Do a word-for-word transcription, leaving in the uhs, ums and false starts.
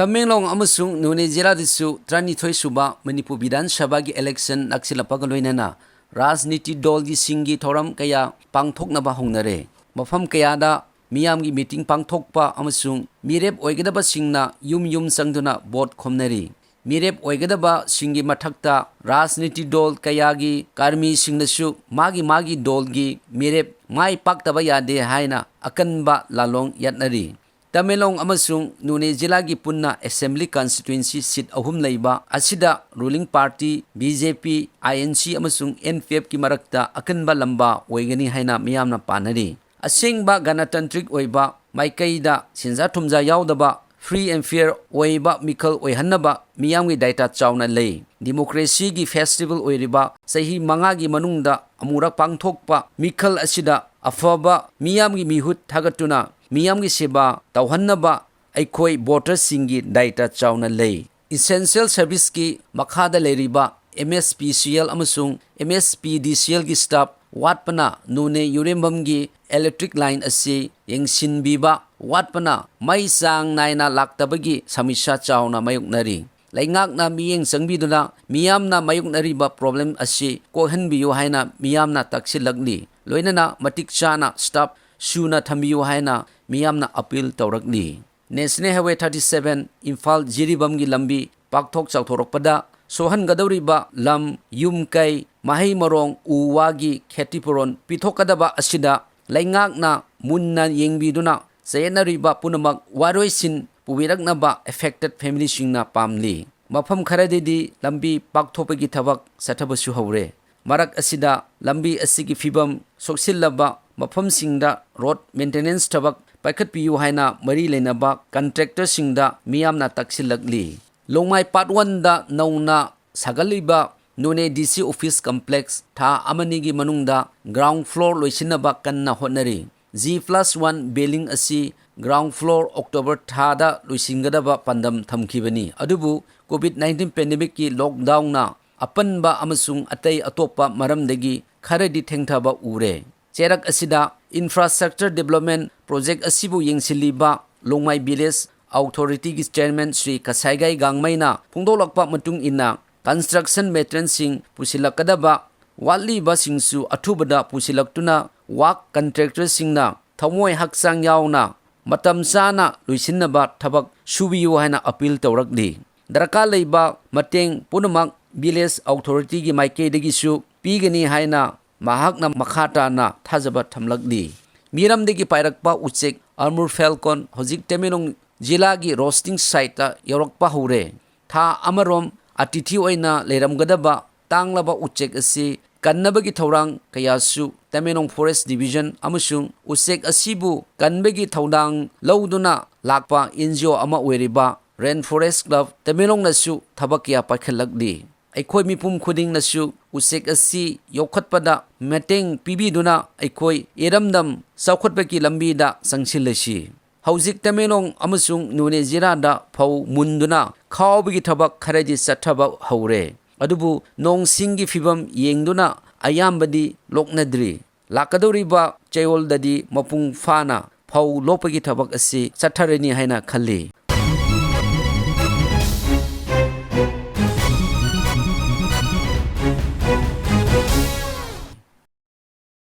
ꯇꯃꯦꯡꯂꯣꯡ ꯑꯃꯁꯨꯡ ꯅꯣꯅꯦ ꯖꯤꯂꯥꯗꯁꯨ ꯇꯔꯥꯅꯤꯊꯣꯏ ꯁꯨꯕ ꯃꯅꯤꯄꯨꯔ ꯕꯤꯙꯥꯟ ꯁꯚꯥꯒꯤ ꯏꯂꯦꯛꯁꯟ ꯅꯛꯁꯤꯜꯂꯛꯄꯒ ꯂꯣꯏꯅꯅ ꯔꯥꯖꯅꯤꯇꯤ ꯗꯣꯜꯒꯤꯁꯤꯡꯒꯤ ꯊꯧꯔꯝ ꯀꯌꯥ ꯄꯥꯡꯊꯣꯛꯅꯕ ꯍꯧꯅꯔꯦ꯫ ꯃꯐꯝ ꯀꯌꯥꯗ ꯃꯤꯌꯥꯝꯒꯤ ꯃꯤꯇꯤꯡ ꯄꯥꯡꯊꯣꯛꯄ ꯑꯃꯁꯨꯡ ꯃꯤꯔꯦꯞ ꯑꯣꯏꯒꯗꯕꯁꯤꯡꯅ ꯌꯨꯝ ꯌꯨꯝ ꯆꯪꯗꯨꯅ ꯚꯣꯠ ꯈꯣꯝꯅꯔꯤ꯫ ꯃꯤꯔꯦꯞ ꯑꯣꯏꯒꯗꯕꯁꯤꯡꯒꯤ ꯃꯊꯛꯇ ꯔꯥꯖꯅꯤꯇꯤ ꯗꯣꯜ ꯀꯌꯥꯒꯤ ꯀꯔꯃꯤꯁꯤꯡꯅꯁꯨ ꯃꯥꯒꯤ ꯃꯥꯒꯤ ꯗꯣꯜꯒꯤ ꯃꯤꯔꯦꯞ ꯃꯥꯏ ꯄꯥꯛꯇꯕ ꯌꯥꯗꯦ ꯍꯥꯏꯅ ꯑꯀꯟꯕ ꯂꯥꯂꯣꯡ ꯌꯥꯠꯅꯔꯤ꯫ ꯇꯃꯦꯡꯂꯣꯡ ꯑꯃꯁꯨꯡ ꯅꯣꯅꯦ ꯖꯤꯂꯥꯒꯤ ꯄꯨꯟꯅ ꯑꯦꯁꯦꯝꯕ꯭ꯂꯤ ꯀꯟꯁꯇꯤꯇ꯭ꯋꯦꯟꯁꯤ ꯁꯤꯠ ꯑꯍꯨꯝ ꯂꯩꯕ ꯑꯁꯤꯗ ꯔꯨꯂꯤꯡ ꯄꯥꯔꯇꯤ ꯕꯤ ꯖꯦ ꯄꯤ, ꯑꯥꯏ ꯑꯦꯟ ꯁꯤ ꯑꯃꯁꯨꯡ ꯑꯦꯟ ꯄꯤ ꯑꯦꯐꯀꯤ ꯃꯔꯛꯇ ꯑꯀꯟꯕ ꯂꯝꯕꯥ ꯑꯣꯏꯒꯅꯤ ꯍꯥꯏꯅ ꯃꯤꯌꯥꯝꯅ ꯄꯥꯅꯔꯤ꯫ ꯑꯁꯦꯡꯕ ꯒꯅꯇꯟꯇ꯭ꯔꯤꯛ ꯑꯣꯏꯕ ꯃꯥꯏꯀꯩꯗ ꯁꯦꯟꯖꯥ ꯊꯨꯝꯖꯥ ꯌꯥꯎꯗꯕ, free and fair ꯑꯣꯏꯕ ꯃꯤꯈꯜ ꯑꯣꯏꯍꯟꯅꯕ ꯃꯤꯌꯥꯝꯒꯤ ꯗꯥꯏꯇ ꯆꯥꯎꯅ ꯂꯩ꯫ ꯗꯤꯃꯣꯀ꯭ꯔꯦꯁꯤꯒꯤ ꯐꯦꯁꯇꯤꯚꯦꯜ ꯑꯣꯏꯔꯤꯕ ꯆꯍꯤ ꯃꯉꯥꯒꯤ ꯃꯅꯨꯡꯗ ꯑꯃꯨꯔꯛ ꯄꯥꯡꯊꯣꯛꯄ ꯃꯤꯈꯜ ꯑꯁꯤꯗ ꯑꯐꯕ ꯃꯤꯌꯥꯝꯒꯤ ꯃꯤꯍꯨꯠ ꯊꯥꯒꯠꯇꯨꯅ ꯃꯤꯌꯥꯝꯒꯤ ꯁꯦꯕꯥ ꯇꯧꯍꯟꯅꯕ ꯑꯩꯈꯣꯏ ꯚꯣꯇꯔꯁꯤꯡꯒꯤ ꯗꯥꯏꯇ ꯆꯥꯎꯅ ꯂꯩ꯫ ꯏꯁꯦꯟꯁꯤꯌꯦꯜ ꯁꯔꯚꯤꯁꯀꯤ ꯃꯈꯥꯗ ꯂꯩꯔꯤꯕ M S P C L ꯑꯃꯁꯨꯡ ꯑꯦꯝ ꯑꯦꯁ ꯄꯤ ꯗꯤ ꯁꯤ ꯑꯦꯜꯒꯤ ꯁ꯭ꯇꯥꯐ ꯋꯥꯠꯄꯅ ꯅꯣꯅꯦ ꯌꯨꯔꯦꯝꯕꯝꯒꯤ ꯏꯂꯦꯛꯇ꯭ꯔꯤꯛ ꯂꯥꯏꯟ ꯑꯁꯤ ꯌꯦꯡꯁꯤꯟꯕꯤꯕ ꯋꯥꯠꯄꯅ ꯃꯩ ꯆꯥꯡ ꯅꯥꯏꯅ ꯂꯥꯛꯇꯕꯒꯤ ꯁꯃꯁ꯭ꯌꯥ ꯆꯥꯎꯅ ꯃꯥꯌꯣꯛꯅꯔꯤ꯫ ꯂꯩꯉꯥꯛꯅ ꯃꯤꯠꯌꯦꯡ ꯆꯪꯕꯤꯗꯨꯅ ꯃꯤꯌꯥꯝꯅ ꯃꯥꯌꯣꯛꯅꯔꯤꯕ ꯄ꯭ꯔꯣꯕ꯭ꯂꯦꯝ ꯑꯁꯤ ꯀꯣꯛꯍꯟꯕꯤꯌꯨ ꯍꯥꯏꯅ ꯃꯤꯌꯥꯝꯅ ꯇꯛꯁꯤꯜꯂꯛꯂꯤ꯫ ꯂꯣꯏꯅꯅ ꯃꯇꯤꯛ ꯆꯥꯅ ꯁ꯭ꯇꯥꯐ ꯁꯨꯅ ꯊꯝꯕꯤꯌꯨ ꯍꯥꯏꯅ ꯃꯤꯌꯥꯝꯅ ꯑꯄꯤꯜ ꯇꯧꯔꯛꯂꯤ꯫ National highway thirty seven Imphal ꯖꯤꯔꯤꯕꯥꯝꯒꯤ ꯂꯝꯕꯤ ꯄꯥꯛꯊꯣꯛ ꯆꯥꯎꯊꯣꯔꯛꯄꯗ ꯁꯣꯛꯍꯟꯒꯗꯧꯔꯤꯕ ꯂꯝ, ꯌꯨꯝ ꯀꯩ, ꯃꯍꯩ ꯃꯔꯣꯡ, ꯎ ꯋꯥꯒꯤ ꯈꯦꯇꯤꯄꯨꯔꯣꯟ ꯄꯤꯊꯣꯛꯀꯗꯕ ꯑꯁꯤꯗ ꯂꯩꯉꯥꯛꯅ ꯃꯨꯟꯅ ꯌꯦꯡꯕꯤꯗꯨꯅ ꯆꯌꯦꯠꯅꯔꯤꯕ ꯄꯨꯝꯅꯃꯛ ꯋꯥꯔꯣꯏꯁꯤꯟ ꯄꯨꯕꯤꯔꯛꯅꯕ ꯑꯦꯐꯦꯛꯇꯦꯗ ꯐꯦꯃꯤꯂꯤꯁꯤꯡꯅ ꯄꯥꯝꯂꯤ꯫ ꯃꯐꯝ ꯈꯔꯗꯗꯤ ꯂꯝꯕꯤ ꯄꯥꯛꯊꯣꯛꯄꯒꯤ ꯊꯕꯛ ꯆꯠꯊꯕꯁꯨ ꯍꯧꯔꯦ꯫ ꯃꯔꯛ ꯑꯁꯤꯗ ꯂꯝꯕꯤ ꯑꯁꯤꯒꯤ ꯐꯤꯕꯝ ꯁꯣꯛꯆꯤꯜꯂꯕ ꯃꯐꯝꯁꯤꯡꯗ ꯔꯣꯗ ꯃꯦꯟꯇꯦꯅꯦꯟꯁ ꯊꯕꯛ ꯄꯥꯏꯈꯠꯄꯤꯌꯨ ꯍꯥꯏꯅ ꯃꯔꯤ ꯂꯩꯅꯕ ꯀꯟꯇ꯭ꯔꯦꯛꯇꯔꯁꯤꯡꯗ ꯃꯤꯌꯥꯝꯅ ꯇꯛꯁꯤꯜꯂꯛꯂꯤ꯫ ꯂꯣꯡꯃꯥꯏ ꯄꯥꯔꯠ ꯋꯥꯟꯗ ꯅꯧꯅ ꯁꯥꯒꯠꯂꯤꯕ ꯅꯣꯅꯦ ꯗꯤ ꯁꯤ ꯑꯣꯐꯤꯁ ꯀꯝꯄ꯭ꯂꯦꯛꯁ ꯊꯥ ꯑꯃꯅꯤꯒꯤ ꯃꯅꯨꯡꯗ ꯒ꯭ꯔꯥꯎꯟ ꯐ꯭ꯂꯣꯔ ꯂꯣꯏꯁꯤꯟꯅꯕ ꯀꯟꯅ ꯍꯣꯠꯅꯔꯤ꯫ ꯖꯤ ꯄ꯭ꯂꯁ ꯋꯥꯟ ꯕꯤꯜꯗꯤꯡ ꯑꯁꯤ ꯒ꯭ꯔꯥꯎꯟ ꯐ꯭ꯂꯣꯔ ꯑꯣꯛꯇꯣꯕꯔ ꯊꯥꯗ ꯂꯣꯏꯁꯤꯟꯒꯗꯕ ꯄꯥꯟꯗꯝ ꯊꯝꯈꯤꯕꯅꯤ, ꯑꯗꯨꯕꯨ ꯀꯣꯚꯤꯗ ꯅꯥꯏꯟꯇꯤꯟ ꯄꯦꯟꯗꯦꯃꯤꯛꯀꯤ ꯂꯣꯛꯗꯥꯎꯟꯅ ꯑꯄꯟꯕ ꯑꯃꯁꯨꯡ ꯑꯇꯩ ꯑꯇꯣꯞꯄ ꯃꯔꯝꯗꯒꯤ ꯈꯔꯗꯤ ꯊꯦꯡꯊꯕ ꯎꯔꯦ꯫ ꯆꯩꯔꯛ ꯑꯁꯤꯗ ꯏꯟꯐ꯭ꯔꯥꯁ꯭ꯇ꯭ꯔꯛꯆꯔ ꯗꯤꯕꯦꯂꯞꯃꯦꯟ ꯄ꯭ꯔꯣꯖꯦꯛ ꯑꯁꯤꯕꯨ ꯌꯦꯡꯁꯤꯜꯂꯤꯕ ꯂꯣꯡꯃꯥꯏ ꯚꯤꯂꯦꯖ Authority-ꯒꯤ chairman ꯁ꯭ꯔꯤ ꯀꯁꯥꯏꯒꯥꯏ ꯒꯥꯡꯃꯩꯅ ꯐꯣꯡꯗꯣꯛꯂꯛꯄ ꯃꯇꯨꯡ ꯏꯟꯅ, construction material-ꯁꯤꯡ ꯄꯨꯁꯤꯜꯂꯛꯀꯗꯕ ꯋꯥꯠꯂꯤꯕꯁꯤꯡꯁꯨ ꯑꯊꯨꯕꯗ ꯄꯨꯁꯤꯜꯂꯛꯇꯨꯅ work contractor-ꯁꯤꯡꯅ ꯊꯃꯣꯏ ꯍꯛꯆꯥꯡ ꯌꯥꯎꯅ ꯃꯇꯝ ꯆꯥꯅ ꯂꯣꯏꯁꯤꯟꯅꯕ ꯊꯕꯛ ꯁꯨꯕꯤꯌꯨ ꯍꯥꯏꯅ appeal ꯇꯧꯔꯛꯂꯤ꯫ ꯗꯔꯀꯥꯔ ꯂꯩꯕ ꯃꯇꯦꯡ ꯄꯨꯝꯅꯃꯛ village authority-ꯒꯤ ꯃꯥꯏꯀꯩꯗꯒꯤꯁꯨ ꯄꯤꯒꯅꯤ ꯍꯥꯏꯅ ꯃꯍꯥꯛꯅ ꯃꯈꯥ ꯇꯥꯅ ꯊꯥꯖꯕ ꯊꯝꯂꯛꯂꯤ꯫ ꯃꯤꯔꯝꯗꯒꯤ ꯄꯥꯏꯔꯛꯄ ꯎꯆꯦꯛ Amur Falcon ꯍꯧꯖꯤꯛ ꯇꯃꯦꯡꯂꯣꯡ ꯖꯤꯂꯥꯒꯤ roosting site-ꯇ ꯌꯧꯔꯛꯄ ꯍꯧꯔꯦ꯫ ꯊꯥ ꯑꯃꯔꯣꯝ ꯑꯇꯤꯊꯤ ꯑꯣꯏꯅ ꯂꯩꯔꯝꯒꯗꯕ ꯇꯥꯡꯂꯕ ꯎꯆꯦꯛ ꯑꯁꯤ ꯀꯟꯅꯕꯒꯤ ꯊꯧꯔꯥꯡ ꯀꯌꯥꯁꯨ ꯇꯃꯦꯡꯂꯣꯡ Forest Division ꯑꯃꯁꯨꯡ ꯎꯆꯦꯛ ꯑꯁꯤꯕꯨ ꯀꯟꯕꯒꯤ ꯊꯧꯗꯥꯡ ꯂꯧꯗꯨꯅ ꯂꯥꯛꯄ N G O ꯑꯃ ꯑꯣꯏꯔꯤꯕ Rain Forest Club ꯇꯃꯦꯡꯂꯣꯡꯅꯁꯨ ꯊꯕꯛ ꯀꯌꯥ ꯄꯥꯏꯈꯠꯂꯛꯂꯤ꯫ ꯑꯩꯈꯣꯏ ꯃꯤꯄꯨꯝ ꯈꯨꯗꯤꯡꯅꯁꯨ ꯎꯆꯦꯛ ꯑꯁꯤ ꯌꯣꯛꯈꯠꯄꯗ ꯃꯇꯦꯡ ꯄꯤꯕꯤꯗꯨꯅ ꯑꯩꯈꯣꯏ ꯏꯔꯝꯗꯝ ꯆꯥꯎꯈꯠꯄꯒꯤ ꯂꯝꯕꯤꯗ ꯆꯪꯁꯤꯜꯂꯁꯤ꯫ ꯍꯧꯖꯤꯛ ꯇꯃꯦꯡꯂꯣꯡ ꯑꯃꯁꯨꯡ ꯅꯣꯅꯦ ꯖꯤꯂꯥꯗ ꯐꯧ ꯃꯨꯟꯗꯨꯅ ꯈꯥꯎꯕꯒꯤ ꯊꯕꯛ ꯈꯔꯗꯤ ꯆꯠꯊꯕ ꯍꯧꯔꯦ꯫ ꯑꯗꯨꯕꯨ ꯅꯣꯡ ꯁꯤꯡꯒꯤ ꯐꯤꯕꯝ ꯌꯦꯡꯗꯨꯅ ꯑꯌꯥꯝꯕꯗꯤ ꯂꯣꯛꯅꯗ꯭ꯔꯤ꯫ ꯂꯥꯛꯀꯗꯧꯔꯤꯕ ꯆꯌꯣꯜꯗꯗꯤ ꯃꯄꯨꯡ ꯐꯥꯅ ꯐꯧ ꯂꯣꯛꯄꯒꯤ ꯊꯕꯛ ꯑꯁꯤ ꯆꯠꯊꯔꯅꯤ ꯍꯥꯏꯅ ꯈꯜꯂꯤ꯫